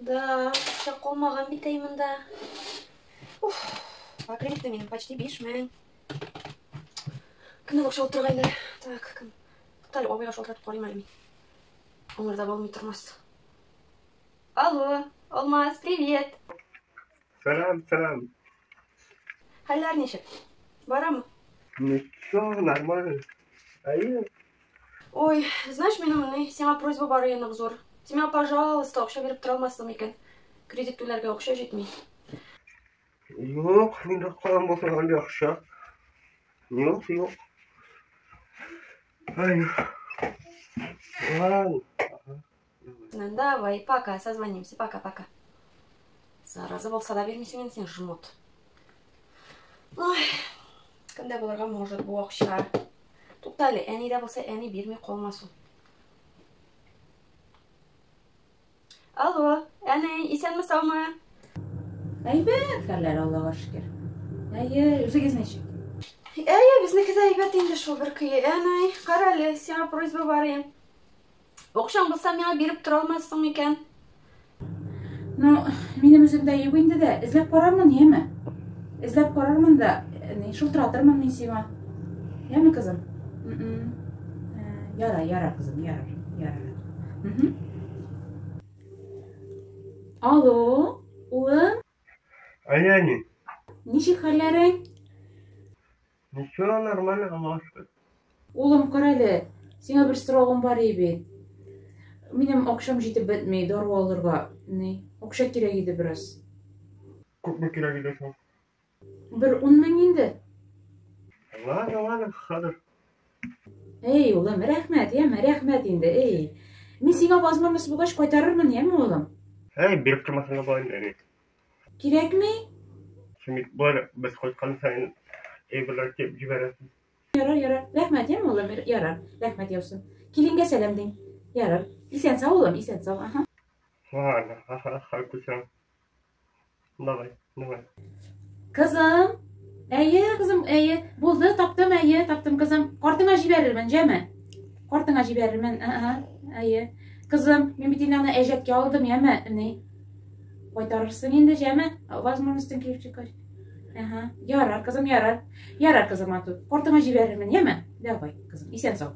Да, акча калмаган бит әй монда. Уф, а кредитта минем почти 5000. Кемнән акча алып торырга инде? Так, кем? Тукта әле, абыйга шалтыратып карыйм әле мин. Аңарда булмый тормас. Алло, Алмаз, привет. Сәлам, сәлам. Хәлләр ничек? Барамы? Ничего, нормально. Әйе. Ой, знаешь, минем ни, сиңа просьба бар иде зур. Син миңа, пожалуйста, акча биреп тора алмассың микән? Кредит түләргә акча җитми. Юк, мин дә калам булсын андый акча. Юк, юк. Ай. Ладно. Ну, давай, пока, созвонимся, пока-пока. Зараза булса да бирмисең инде син, жмот. Ой, кемдә булырга может бу акча? Тукта әле, әнидә булса, әни бирми калмас ул. Алло, әни, исәнме, саумы? Әйбәт хәлләр, Аллага шөкер. Әйе, үзегез ничек? Әйе, безнеке дә әйбәт инде шул бер көе. Әни, кара әле, сиңа просьба бар иде. Акчаң булса, миңа биреп тора алмассың микән? Ну, минем үземдә юк инде дә, эзләп карармын, яме? Эзләп карармын да, ни, шылтыратырмын мин сиңа. Яме, кызым? Ярар, ярар, кызым, ярар, ярар. Алло, улым? Әйе, әни. Ничек хәлләрең? Ничего, нормально, Аллага шөкер. Улым, кара әле, сиңа бер соравым бар иде бит. Минем акчам җитеп бетми, дару алырга. Ни, акча кирәк иде бераз. Күпме кирәк иде соң? Бер 10 мең инде. Ладно, ладно, хәзер. Эй, улым, рәхмәт, яме, рәхмәт инде, эй. Мин сиңа возможность булгач кайтарырмын, яме, улым? Әй, биреп тормасаң да була инде, әни. Кирәкми? Син бит болай без кайткан саен әйберләр киеп җибәрәсең. Ярар, ярар. Рәхмәт, яме, улым, ярар. Рәхмәт яусын. Киленгә сәлам дим. Ярар. Исән сау, улым, исән сау. Аһа. Ладно, аха, күчәм. Давай, давай. Кызым, әйе, кызым, әйе. Булды, таптым, әйе, таптым, кызым. Картыңа җибәрермен, җәме? Картыңа җибәрермен, аһа, әйе. Кызым, мин бит инде аны әҗәткә алдым, яме, ни? Кайтарырсың инде, җәме? Возможностьң килеп чыккач. Аһа, ярар, кызым, ярар. Ярар, кызым, ату. Картыңа җибәрермен, яме? Давай, кызым, исән сау.